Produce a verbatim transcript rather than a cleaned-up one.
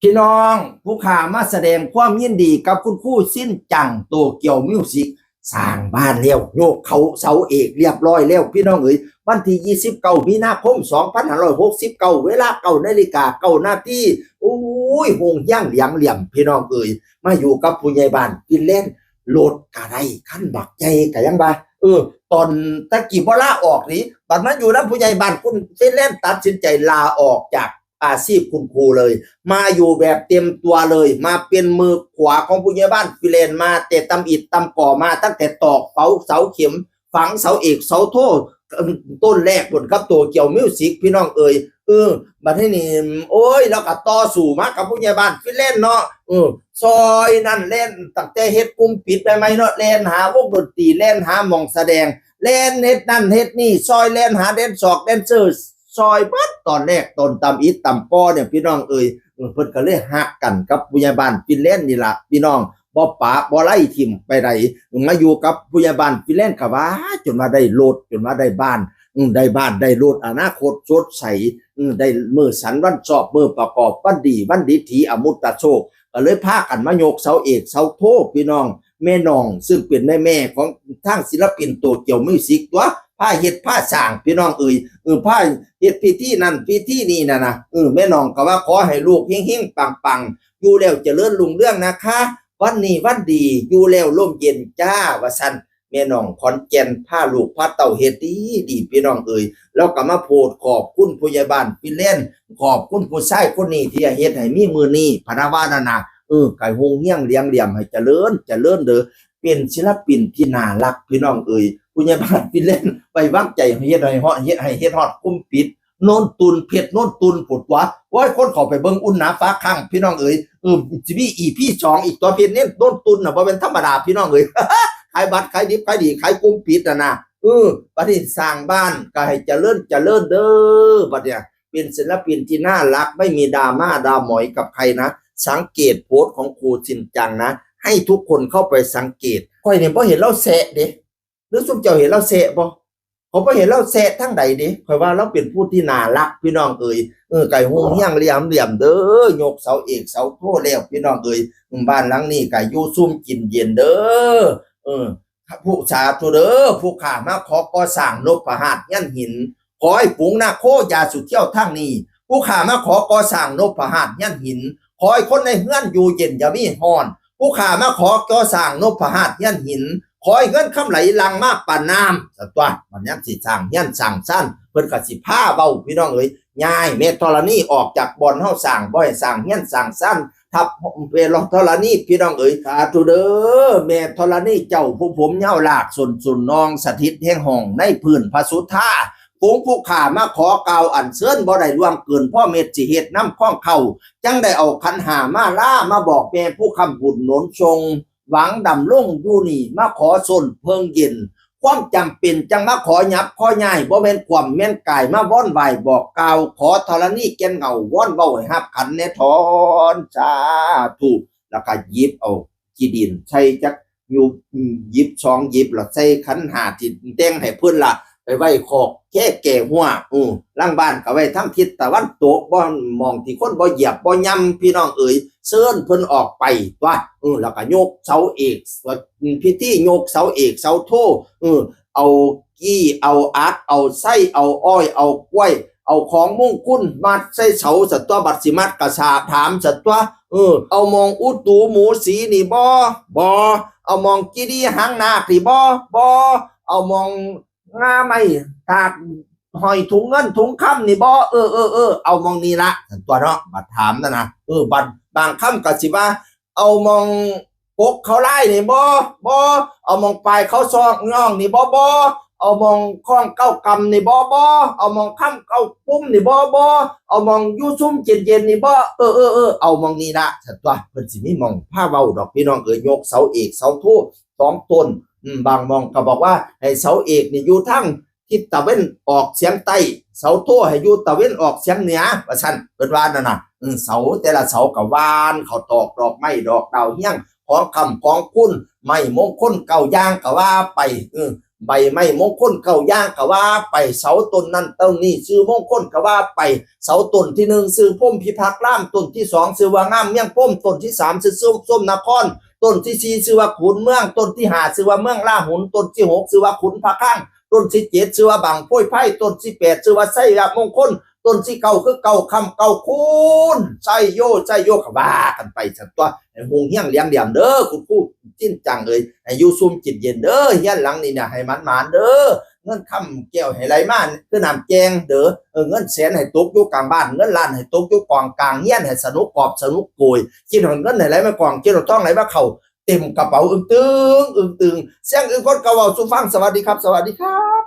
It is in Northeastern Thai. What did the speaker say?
พี่น้อง ผู้ข้ามาแสดงความยินดีกับคุณครูสิ้นจัง โตเกียวมิวสิก สร้างบ้านแล้ว โยกเขาเสาเอกเรียบร้อยแล้ว พี่น้องเอ๋ย วันที่ยี่สิบเก้ามีนาคมสองพันห้าร้อยหกสิบเก้า เวลาเก้านาฬิกาเก้านาที โอ้ย โฮงเฮียงเหลียงเหลี่ยม พี่น้องเอ๋ย มาอยู่กับผู้ใหญ่บ้านฟินแลนด์ รถก็ได้คันบักใหญ่ก็ยังว่า เออ ตอนตะกี้บ่ลาออกนี่ บัดมาอยู่นำผู้ใหญ่บ้านคุณฟินแลนด์ตัดสินใจลาออกจากอาชีพคุณครูเลย มาอยู่แบบเต็มตัวเลย มาเป็นมือขวาของผู้ใหญ่บ้านฟินแลนด์ มาแต่ตำอิฐตำก่อ มาตั้งแต่ตอกเสา เสาเข็ม ฝังเสาเอกเสาโท ต้นแรกบนกับโตเกียวมิวสิก พี่น้องเอ๋ย เออ บัดนี้นี่ โอ้ย แล้วก็ต่อสู้มากับผู้ใหญ่บ้านฟินแลนด์เนาะ เออ ซอยนั่นแล่น ตั้งแต่เฮ็ดกลุ่มปิดใหม่ๆเนาะ แล่นหาวงดนตรี แล่นหาหม่องแสดง แล่นเฮ็ดนั่นเฮ็ดนี่ ซอยแล่นหาแดนซอกแดนเซอร์ ซอยเบิด ตอนแรกตอนตำอิฐตำก่อเนี่ย พี่น้องเอ๋ย เออ เพิ่นก็เลยฮักกันกับผู้ใหญ่บ้านฟินแลนด์นี่ล่ะ พี่น้อง บ่ปะบ่ไล่ถิ่มไปใด มาอยู่กับผู้ใหญ่บ้านฟินแลนด์ก็ว่า จนว่าได้รถ จนว่าได้บ้าน อืม ได้บ้านได้รถ อนาคตสดใส อืม ได้มื้อสันวันชอบ มื้อประกอบวันดี วันดิถีอมุตตะโชค ก็เลยพากันมายกเสาเอกเสาโท พี่น้อง แม่น้อง ซึ่งเป็นแม่ๆของทางศิลปินโตเกียวมิวสิก ตัว พาเฮ็ดพาสร้าง พี่น้องเอ๋ย เออ พาเฮ็ดพิธีนั่นพิธีนี่น่ะนะ เออ แม่น้องก็ว่าขอให้ลูกเฮงๆปังๆ อยู่แล้วเจริญรุ่งเรืองนะคะ วันนี้วันดี อยู่แล้วร่มเย็นจ้า ว่าซั่น แม่น้องขอนแก่นพาลูกพาเต้าเฮ็ดดีดี พี่น้องเอ๋ย แล้วก็มาโพดขอบคุณผู้ใหญ่บ้านฟินแลนด์ ขอบคุณผู้ชายคนนี้ที่เฮ็ดให้มีมื้อนี้ พะนะว่านั่นน่ะ เออ ไก่โฮงเฮียงเหลียงเหลี่ยมให้เจริญ เจริญเด้อ เป็นศิลปินที่น่ารัก พี่น้องเอ๋ย ผู้ใหญ่บ้านฟินแลนด์ไว้วางใจให้เฮ็ดให้ฮอด เฮ็ดให้เฮ็ดฮอดกลุ่มปิด โนนตุน เพชรโนนตุน พุ้นตั๊ว โอ้ย คนเข้าไปเบิ่งอุ่นหนาฟ้าข้าง พี่น้องเอ๋ย เออ สิมี อีพี สองอีกตั๊ว เพชรเน้นโนนตุนน่ะ บ่แม่นธรรมดา พี่น้องเอ๋ย ขายบัตรขายดิบขายดี ขายกลุ่มปิดน่ะนะ เออ บัดนี้สร้างบ้านก็ให้เจริญเจริญเด้อ บัดเนี่ย เป็นศิลปินที่น่ารัก ไม่มีดราม่าดราหมอยกับใครนะ สังเกตโพสต์ของครูชินจังนะ ให้ทุกคนเข้าไปสังเกต ข้อยเนี่ยบ่เห็นลาวแซะเด้ หรือซุมเจ้าเห็นลาวแซะบ่ ข้อยบ่เห็นลาวแซะทางใดเด้ ข้อยว่าลาวเป็นผู้ที่น่ารัก พี่น้องเอ๋ย เออ ไก่โฮงเฮียงเหลี่ยมเหลี่ยมเด้อ ยกเสาเอกเสาโทแล้ว พี่น้องเอ๋ย อืม บ้านหลังนี้ก็อยู่ซุ่มกินเย็นเด้อ เออ ผู้ สาธุเด้อ ผู้ข้ามาขอก่อสร้างนพหัตถ์เฮียนหิน ขอให้ฝูงนาคโคอย่าสุดเที่ยวทางนี้ ผู้ข้ามาขอก่อสร้างนพหัตถ์เฮียนหิน ขอให้คนในเฮือนอยู่เย็นอย่ามีฮ้อน ผู้ข้ามาขอก่อสร้างนพหัตถ์เฮียนหิน ขอให้เงินคำไหลหลั่งมาปานน้ำ ซั่นตั๊ว บัดยามสิสร้างเฮือนสร้างซาน เพิ่นก็สิพาเว้า พี่น้องเอ๋ย ย้ายแม่ธรณีออกจากบ่อนเฮาสร้าง บ่ให้สร้างเฮือนสร้างซาน ทับแม่ธรณี พี่น้องเอ๋ย สาธุเด้อ แม่ธรณีเจ้าผู้ผมยาวลากส้นส้นนอง สถิตแห่งห้องในพื้นพระสุธา ฝูงผู้ข้ามาขอกล่าวอัญเชิญ บ่ได้ล่วงเกินพอเม็ดสิเฮ็ดนำคองเข้า จั่งได้เอาขันห้ามาลา มาบอกแม่ผู้ค้ำบุญหนุนส่ง หวังดำรงอยู่นี่ มาขอส้นเพิ่งเย็น ความจำเป็นจั่งมาขอหยับขอย้าย บ่แม่นความแม่นกาย มาวอนไหว้บอกกล่าว ขอธรณีแก่นเหง้า วอนเว้าให้ฮับขันแน่ทอน สาธุ แล้วก็หยิบเอาขี้ดินใส่จักหยิบ อืม หยิบสองหยิบ แล้วใส่ขันห้าที่แต่งให้เพิ่นละ ไปไว้คอกแค่แก่หัว อือ หลังบ้านก็ไว้ทางทิศตะวันตก บ่ หม่องที่คนบ่เหยียบบ่ย่ำ พี่น้องเอ๋ย เชิญเพิ่นออกไปตั๊ว อือ แล้วก็ยกเสาเอก พิธียกเสาเอกเสาโท อือ เอากี้ เอาอัด เอาไส้ เอาอ้อย เอากล้วย เอาของมงคลมัดใส่เสา ซั่นตั๊ว บัดสิมัดกะสาถาม ซั่นตั๊ว เออ เอาหม่องอุตูหมูสีนี่บ่ บ่ เอาหม่องกีดีหางนาคนี่บ่ บ่ เอาหม่องงาไม้ตากห้อยถุงเงินถุงคำนี่บ่ เออ เออ เออ เอาหม่องนี่ละ ซั่นตั๊วเนาะ บัดถามนั่นนะ เออ บัดบางคำก็สิว่า เอาหม่องกกเขาไล่นี่บ่ บ่ เอาหม่องปลายเขาซอกย่องนี่บ่ บ่ เอาหม่องข้องเก้ากำนี่บ่ บ่ เอาหม่องคำเก้าปุ้มนี่บ่ บ่ เอาหม่องอยู่ซุ่มเย็นๆนี่บ่ เออ เออ เออ เอาหม่องนี่ละ ซั่นตั๊ว เพิ่นสิมีหม่องพาเว้าดอก พี่น้องเอ๋ย ยกเสาเอกเสาโทสองต้น อืม บางหม่องก็บอกว่าให้เสาเอกนี่อยู่ทาง ทิศตะเวนออกเฉียงใต้ เสาโทให้อยู่ตะเวนออกเฉียงเหนือ ว่าซั่น เพิ่นว่านั่นน่ะ อืม เสาแต่ละเสาก็หว่านเข้าตอกดอกไม้ดอกดาวเรือง ของคำของคุณ ไม้มงคลเก้าอย่างก็ว่าไป อืม ใบไม้มงคลเก้าอย่างก็ว่าไป เสาต้นนั้นต้นนี้ชื่อมงคลก็ว่าไป เสาต้นที่หนึ่งชื่อพรหมพิพักษ์ราม ต้นที่สองชื่อว่างามเมียงพรหม ต้นที่สามชื่อส้มส้มนคร ต้นที่สี่ชื่อว่าขุนเมือง ต้นที่ห้าชื่อว่าเมืองลาหุน ต้นที่หกชื่อว่าขุนพระคลัง ต้นที่เจ็ดชื่อว่าบังโพยไพร ต้นที่แปดชื่อว่าไชยมงคล ต้นที่เก้าคือเก้าคำเก้าคูณ ไชโย ไชโย ก็ว่ากันไปซั่นตั๊ว ให้ฮุ่งเฮียงเหลียงเหลี่ยมเด้อ คุณครูจินจังเอ้ย ให้อยู่ซุ่มกินเย็นเด้อ เฮือนหลังนี้เนี่ยให้หมานๆเด้อ เงินคำแก้วให้ไหลมาคือน้ำแกงเด้อ เออ เงินแสนให้ตกอยู่กลางบ้าน เงินล้านให้ตกอยู่กองกลางเฮือน ให้สนุกกอบสนุกโกย กินหอดเงินให้ไหลมากอง กินหอดทองไหลมาเข้า เต็มกระเป๋าอึ้งตึง อึ้งตึง เสียงอึ้งคนก็เว้าสู่ฟัง สวัสดีครับ สวัสดีครับ